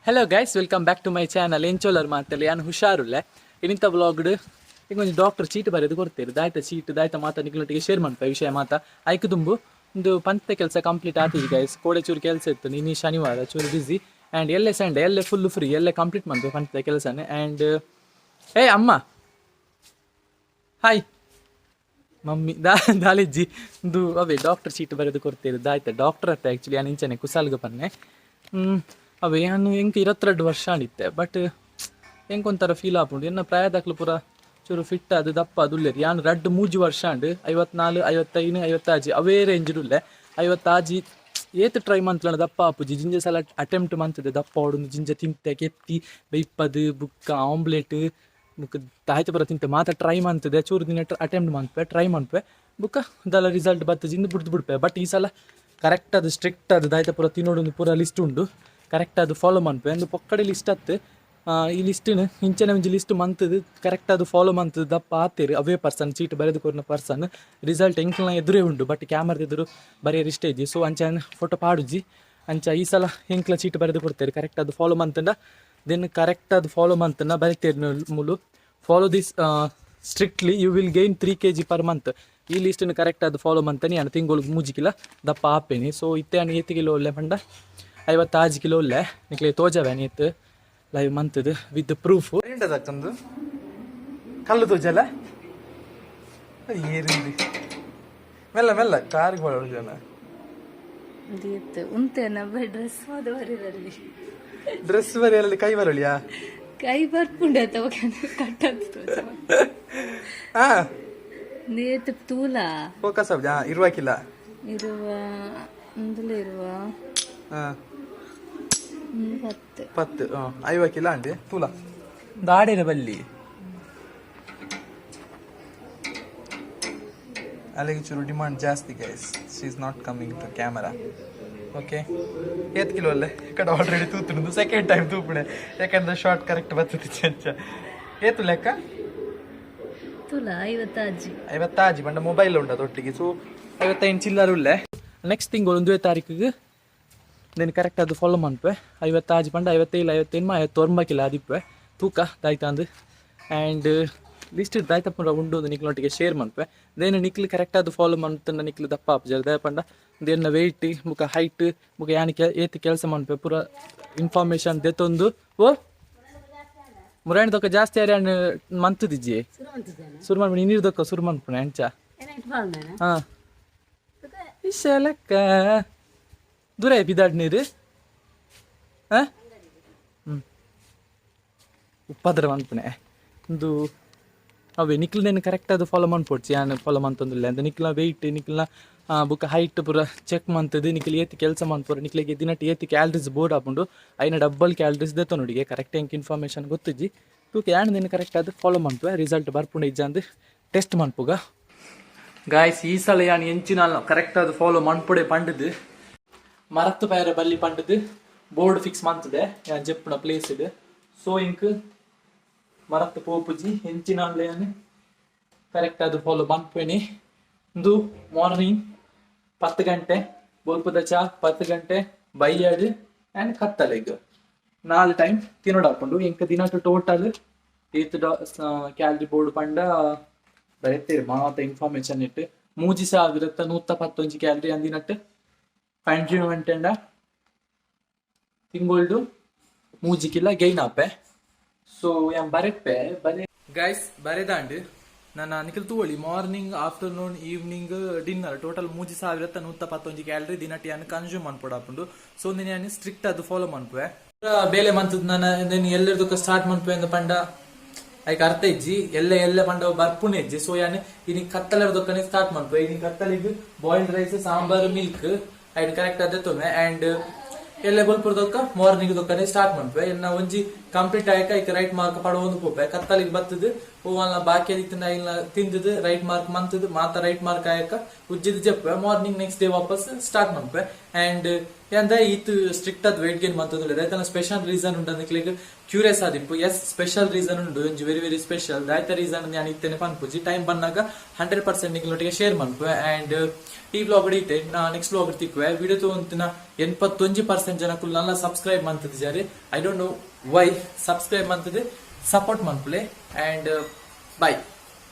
Hello guys, welcome back to my channel. ಎಂಚೋಲರ್ ಮಾತಲ್ಲಿ ಯಾನ್ ಹುಷಾರುಲ್ಲೆ. ಇನ್ನಿಂತ ಬ್ಲಾಗ್ಡ್ ಈಗ ಒಂಜಿ ಡಾಕ್ಟರ್ ಚೀಟ್ ಬರೆದು ಕೊಡ್ತೇವೆ. ದಾಯ್ತ ಚೀಟ್ ದಾಯ್ತ ಮಾತ ನಿಕ್ಲೊಟ್ಟಿಗೆ ಶೇರ್ ಮಾಡ್ಪ ವಿಷಯ ಮಾತ. ಐಕ್ ದುಂಬು ಒಂದು ಪಂತ ಕೆಲಸ ಕಂಪ್ಲೀಟ್ ಆತಿಜಿ ಗೈಸ್. ಕೋಡೆ ಚೂರು ಕೆಲಸ ಇತ್ತು. ಇನಿ ಶನಿವಾರ ಚೂರು ಬ್ಯುಸಿ ಆ್ಯಂಡ್ ಎಲ್ಲೆ ಸಂಡೆ ಎಲ್ಲೆ ಫುಲ್ ಫ್ರೀ. ಎಲ್ಲೆ ಕಂಪ್ಲೀಟ್ ಮಾಡ್ಬೇಕು ಪಂತ ಕೆಲಸನೇ. ಆ್ಯಂಡ್ ಏ ಅಮ್ಮ, ಹಾಯ್ ಮಮ್ಮಿ. ದಾಲಿಜ್ಜಿ ಇದು ಅವೇ ಡಾಕ್ಟರ್ ಚೀಟ್ ಬರೆದು ಕೊಡ್ತೇವೆ. ದಾಯ್ತ ಡಾಕ್ಟರ್ ಅತ್ತ ಆ್ಯಕ್ಚುಲಿ ನಾನು ಇಂಚನೆ ಕುಸಾಲ್ಗ ಪನ್ನೆ. ಅವೇ ನಾನು ಎಂಕ್ 22 ವರ್ಷ ಆಡಿತ್ತೆ. ಬಟ್ ಎಂಕ್ ಒಂಥರ ಫೀಲ್ ಆಪುಂಡು, ಎನ್ನ ಪ್ರಾಯದಾಕ್ಲು ಪೂರ ಚೂರು ಫಿಟ್ ಅದು ದಪ್ಪ ಅದು ಉಲ್ಲೇರು. ಯಾನ್ ರಡ್ಡ್ ಮೂಜಿ ವರ್ಷ ಅಂಡ್ 54, 55, 56 ಅವೇ ರೇಂಜ್ ಉಲ್ಲೆ. 56 ಏತ್ ಟ್ರೈ ಮಂತ್ಲನ ದಪ್ಪ ಆಪುಜಿ. ಜಿಂಜ ಸಲ ಅಟೆಂಪ್ಟ್ ಮಂತದೆ ದಪ್ಪ ಆಡೊಂದು. ಜಿಂಜ ತಿಂತೆ, ಕೆತ್ತಿ ಬೈಪದು, ಬುಕ್ಕ ಆಮ್ಲೆಟ್, ಬುಕ್ಕ ದಾಯ್ತ ಪೂರ ತಿಂತೆ ಮಾತ ಟ್ರೈ ಮಂತದೆ. ಚೂರು ದಿನ ಅಟೆಂಪ್ಟ್ ಮನ್ಪೆ, ಟ್ರೈ ಮನ್ಪೆ, ಬುಕ್ಕ ದಲ ರಿಸಲ್ಟ್ ಬತ್ತಜಿ ಇಂದು ಬಿಡ್ದು ಬಿಡ್ಪೆ. ಬಟ್ ಈ ಸಲ ಕರೆಕ್ಟ್ ಅದು ಸ್ಟ್ರಿಕ್ಟ್ ಅದು ದಾಯ್ತ ಪೂರ ತಿನ್ನೋಡೊಂದು ಪೂರ ಲಿಸ್ಟ್ ಉಂಡು. ಕರೆಕ್ಟ್ ಅದು ಫಾಲೋ ಮನ್ಪೆ ಅಂದು ಪೊಕ್ಕಡೆ ಲಿಸ್ಟ್ ಅತ್ತು. ಈ ಲಿಸ್ಟಿನ ಇಂಚನೆ ಒಂಜಿ ಲಿಸ್ಟ್ ಮಂತದು ಕರೆಕ್ಟ್ ಅದು ಫಾಲೋ ಮಂತದು ದಪ್ಪ ಆತೇರು. ಅವೇ ಪರ್ಸನ್, ಚೀಟ್ ಬರೆದು ಕೊರ್ನ ಪರ್ಸನ್. ರಿಸಲ್ಟ್ ಎಂಕ್ಲನ ಎದುರೇ ಉಂಡು. ಬಟ್ ಕ್ಯಾಮರದ ಎದುರು ಬರೆಯರ್ ಇಷ್ಟ ಇಜ್ಜಿ. ಸೊ ಅಂಚ ಫೋಟೋ ಪಾಡುಜಿ. ಅಂಚ ಈ ಸಲ ಎಂಕ್ಲ ಚೀಟ್ ಬರೆದು ಕೊಡ್ತೇವೆ. ಕರೆಕ್ಟ್ ಅದು ಫಾಲೋ ಮಂತಂಡ, then correct ಅದು follow ಮಂತಂಡ ಬರಿತೇವೆ ಮುಲು. "Follow this strictly, you will gain 3 kg per month." ಈ ಲಿಸ್ಟನ್ನು ಕರೆಕ್ಟ್ ಅದು ಫಾಲೋ ಮಂತನಿ ನಾನು ತಿಂಗಳು 3 ಕಿಲ ದಪ್ಪ ಆಪೇನಿ. ಸೊ ಇತ್ತೆ ನಾನು ಏತ್ ಕಿಲೋ ಉಲ್ಲೆ ಪಂಡ 56 ಕಿಲೋ ಉಲ್ಲೆ. ನಿಕ್ಲೆ ತೋಜವೆ ಏತ್ ಲೈವ್ ಮಂತದು ವಿತ್ ಪ್ರೂಫ್. ದಕ್ಕಂದು ಕಲ್ಲು ತೋಜಲ್ಲ ಏರಿಂది. ಮೆಲ್ಲ ಮೆಲ್ಲ ಕಾರಿಗೆ ಜನ. ದೀತ್ ಉಂತೇನ ಡ್ರೆಸ್ ಬರಿರಲ್ಲಿ. ಡ್ರೆಸ್ ಬರೆಯಲ್ಲಿ ಕೈ ಬರಲಿಯಾ? ಕೈ ಬರ್ಪುಂಡೆ ಅಥವಾ ಕಟ್ಟಂತ. ಹಾ. ನೇತ್ ತೂಲ. Focus of ಇರುವಾಗಿಲ್ಲ. ಇರುವ ಅಂದಲೇ ಇರುವ. ಹಾ. 10. 10 ಐವಕ್ಕಿಲ್ಲ ಅಂಡಿ ತೂಲ ದಾಡಿರ ಬಲ್ಲಿ. ಅಲ್ಲಿಗೆ ಚೂರು ಡಿಮಾಂಡ್ ಜಾಸ್ತಿ guys. She is not coming to camera. Okay, ಏತ್ ಕಿಲೋ ಅಲ್ಲೇ ಈ ಕಡೆ ಆಲ್ರೆಡಿ ತೂತುಂಡು. ಸೆಕೆಂಡ್ ಟೈಮ್ ತೂಪುಣೆ, ಯಾಕಂದ್ರೆ ಶಾರ್ಟ್ ಕರೆಕ್ಟ್ ಬರ್ತದೆ. ಚಂಚ ಏತು ಲೆಕ್ಕ? ತೂಲ, 56. 56 ಬಂಡ ಮೊಬೈಲ್ ಉಂಟು ಒಟ್ಟಿಗೆ. ಸೊ 55 ಚಿಲ್ಲರ್ ಉಲ್ಲೆ. ನೆಕ್ಸ್ಟ್ ತಿಂಗಳು 1 ತಾರೀಕಿಗೆ నేను ಕರೆಕ್ಟ್ ಅದು ಫಾಲೋ ಮನ್ಪೆ. 56 ಪಂಡ 57, 58, 59 ಕಿಲೋ ಆದಿಪ್ಪೆ. ತೂಕ ದಾಯ್ತಾಂದು ಆ್ಯಂಡ್ ಲಿಸ್ಟ್ ದಾಯ್ತ ಪೂರ ಉಂಡು. ನಿಕ್ಲೊಟ್ಟಿಗೆ ಶೇರ್ ಮನ್ಪೆ. ದೇನ ನಿಕ್ಲು ಕರೆಕ್ಟ್ ಅದು ಫಾಲೋ ಮಂತಂಡ ನಿಕ್ಲು ದಪ್ಪ ಆಪುಜರ್. ದಾಯ ಪಂಡ ದೇನ ವೆಯ್ಟ್ ಬುಕ್ಕ ಹೈಟ್ ಬುಕ್ಕ ಯಾನ್ ಏತ್ ಕೆಲಸ ಮನ್ಪೆ ಪೂರ ಇನ್ಫಾರ್ಮೇಶನ್ ದೆತ್ತೊಂದು. ಓ ಮುರಾಣಿ ದೊಕ್ಕ ಜಾಸ್ತಿ ಆರೆ ಮಂತದಿಜ್ಜಿ. ಸುರು ಮನ್ಪುಣೆ, ನೀರು ದೊಕ್ಕ ಸುರು ಮನ್ಪುಣೆ ಅಂಚ. ಹಾ, ಇಶ ಲೆಕ್ಕ ದೂರ ಬಿದಾಡ್ ನೀರು. ಹಾ ಹ್ಞೂ ಉಪ್ಪಾದ್ರ ಮನ್ಪುಣೆ ಒಂದು. ಅವೇ ನಿಕ್ಲನೇನು ಕರೆಕ್ಟ್ ಅದು ಫಾಲೋ ಮನ್ಪೊಡ್ಚಿ. ಯಾನ್ ಫಾಲೋ ಮಂತೊಂದಿಲ್ಲ ಅಂತ ನಿಕ್ಲ ವೆಯ್ಟ್, ನಿಕ್ಲ್ನ ಬುಕ್ಕ ಹೈಟ್ ಪೂರ ಚೆಕ್ ಮಂತದ್ದು. ನಿಕ್ಲು ಏತ್ ಕೆಲಸ ಮನ್ಪುರ, ನಿಕ್ಲಿಗೆ ದಿನಟ್ ಏತ್ ಕ್ಯಾಲರೀಸ್ ಬೋರ್ಡ್ ಆಪುಂಡು, ಐನ ಡಬ್ಬಲ್ ಕ್ಯಾಲರೀಸ್ ದೆತ್ತೊ ನೋಡಿಗೆ. ಕರೆಕ್ಟ್ ಎಂಕ್ ಇನ್ಫಾರ್ಮೇಷನ್ ಗೊತ್ತಿಜ್ಜಿ. ತೂಕ ಯಾನ್ ದಿನ ಕರೆಕ್ಟ್ ಅದು ಫಾಲೋ ಮನ್ಪುವೆ, ರಿಸಲ್ಟ್ ಬರ್ಪುಂಡು ಇಜ್ಜಂದು ಟೆಸ್ಟ್ ಮನ್ಪುಗ ಗಾಯ್ಸ್. ಈ ಸಲ ಯಾನ್ ಎಂಚಿನ ಕರೆಕ್ಟ್ ಅದು ಫಾಲೋ ಮನ್ಪುಡೆ ಪಂಡದು ಮರತ್ತು ಪೈರ ಬಲ್ಲಿ ಪಂಡದು ಬೋರ್ಡ್ ಫಿಕ್ಸ್ ಮಂತದೆ ಯಾನ್ ಜೆಪ್ಪುನ ಪ್ಲೇಸ್ ಇದೆ. ಸೊ ಇಂಕ್ ಮರತ್ತು ಪೋಪುಜಿ. ಎಂಚಿನ ಯಾನ್ ಕರೆಕ್ಟ್ ಅದು ಫಾಲೋ ಮನ್ಪುವೆನಿ. ಇಂದು ಮಾರ್ನಿಂಗ್ 10 ಗಂಟೆ ಬೊಲ್ಪುದ ಚಾ, 10 ಗಂಟೆ ಬೈಯಾಡ್ ಆ್ಯಂಡ್ ಕತ್ತಲೆಗ್ ನಾಲ್ ಟೈಮ್ ತಿನ್ನೋಡಾಪುಂಡು. ಎಂಕ್ ದಿನಟ್ ಟೋಟಲ್ ಏತ್ ಕ್ಯಾಲರಿ ಬೋರ್ಡ್ ಪಂಡ ಬರೆತೇರು ಮಾತ ಇನ್ಫಾರ್ಮೇಶನ್ ಇಟ್ಟು 3111 ಕ್ಯಾಲರಿ ಅಂದಿನಟ್ಟು ಕಂಟಿನ್ಯೂ ಅಂಟೆಂಡ ತಿಂಗೊಳ್ಡು 3 ಕಿಲ ಗೈನ್ ಆಪೆ. ಸೊ ಯಾನ್ ಬರೆಪ್ಪೆ ಬರೆ ಗೈಸ್, ಬರೆದಾಂಡ್ ನನ್ನ Nikhil ತೂವಳಿ. Morning, afternoon, evening, dinner total 3111 calorie ದಿನಟ್ ಯಾನ್ ಕನ್ಸ್ಯೂಮ್ ಮನ್ಪೊಡಾಪುಂಡು. ಸೊ ನೀನು ಯಾನ್ ಸ್ಟ್ರಿಕ್ಟ್ ಅದು ಫಾಲೋ ಮನ್ಪುವೆ. ಬೇಲೆ ಮಂತದ್ ನಾನು ನೀನು ಎಲ್ಲರದಕ್ಕ ಸ್ಟಾರ್ಟ್ ಮನ್ಪುವೆ ಅಂದ ಪಂಡ ಐಕ್ ಅರ್ಥ ಇಜ್ಜಿ. ಎಲ್ಲ ಎಲ್ಲ ಪಂಡ ಬರ್ಪುನೆ ಇಜ್ಜಿ. ಸೊ ಯಾನ್ ಇನಿ ಕತ್ತಲೆದೊಕ್ಕನೆ ಸ್ಟಾರ್ಟ್ ಮನ್ಪುವೆ. ಇನಿ ಕತ್ತಲಿಗ್ ಬಾಯ್ಲ್ಡ್ ರೈಸ್, ಸಾಂಬಾರ್, ಮಿಲ್ಕ್ ಐನ್ ಕರೆಕ್ಟ್ ಅದೇ ತೊಮೆ. ಅಂಡ್ ಎಲ್ಲ ಬೊಲ್ಪುರದೊಕ್ಕ ಮಾರ್ನಿಂಗ್ ದೊಕ್ಕನೆ ಸ್ಟಾರ್ಟ್ ಮನ್ಪುವೆ. ಇನ್ನ ಒಂಜಿ ಕಂಪ್ಲೀಟ್ ಆಯಕ ಐಕ್ ರೈಟ್ ಮಾರ್ಕ್ ಪಡವೊಂದು ಪೋಪೆ. ಕತ್ತಲಿಗೆ ಬತ್ತದು ಹೂವಲ್ಲ ಬಾಕಿ ಅದಿತ್ತಿನ ಇಲ್ಲ ತಿಂದದು ರೈಟ್ ಮಾರ್ಕ್ ಮಂತದು ಮಾತ ರೈಟ್ ಮಾರ್ಕ್ ಆಯಕ ಉಜ್ಜಿದ್ ಜಪ್ಪೆ. ಮಾರ್ನಿಂಗ್ ನೆಕ್ಸ್ಟ್ ಡೇ ವಾಪಸ್ ಸ್ಟಾರ್ಟ್ ಮನ್ಪುವೆ. ಅಂಡ್ ಯಾನ್ ಈತ್ ಸ್ಟ್ರಿಕ್ಟ್ ಆದ್ ವೆಯ್ಟ್ ಗೇನ್ ಮಂತೊಂದುಲ್ಲೆ, ದಾಯ್ತನ ಸ್ಪೆಷಲ್ ರೀಸನ್ ಉಂಡು ಅಂದ್ ಕ್ಯೂರಿಯಸ್ ಆದಿಪ್ಪು. ಎಸ್, ಸ್ಪೆಷಲ್ ರೀಸನ್ ಉಂಡು, ಒಂಜಿ ವೆರಿ ವೆರಿ ಸ್ಪೆಷಲ್. ದಾಯ್ತ ರೀಸನ್ ನಾನು ಇತ್ತೇನೆ ಪನ್ಪುಜಿ. ಟೈಮ್ ಬಂದಾಗ 100% ನಿಕ್ಲೆನೊಟ್ಟಿಗೆ ಶೇರ್ ಮನ್ಪುವೆ. ಆ್ಯಂಡ್ ಈ ವ್ಲಾಗ್ ಇತ್ತೆ, ನಾ ನೆಕ್ಸ್ಟ್ ವ್ಲಾಗ್ ತಿಕ್ಕುವೆ. ವಿಡಿಯೋ ತೂವಂತಿನ 81% ಜನಕ್ಕುಲು ನಲ್ಲ ಸಬ್ಸ್ಕ್ರೈಬ್ ಮಂತಿದ್ದಾರೆ. I don't know why. Subscribe ಮಂತದ್ದು support ಮನ್ಪುಲೆ. And bye.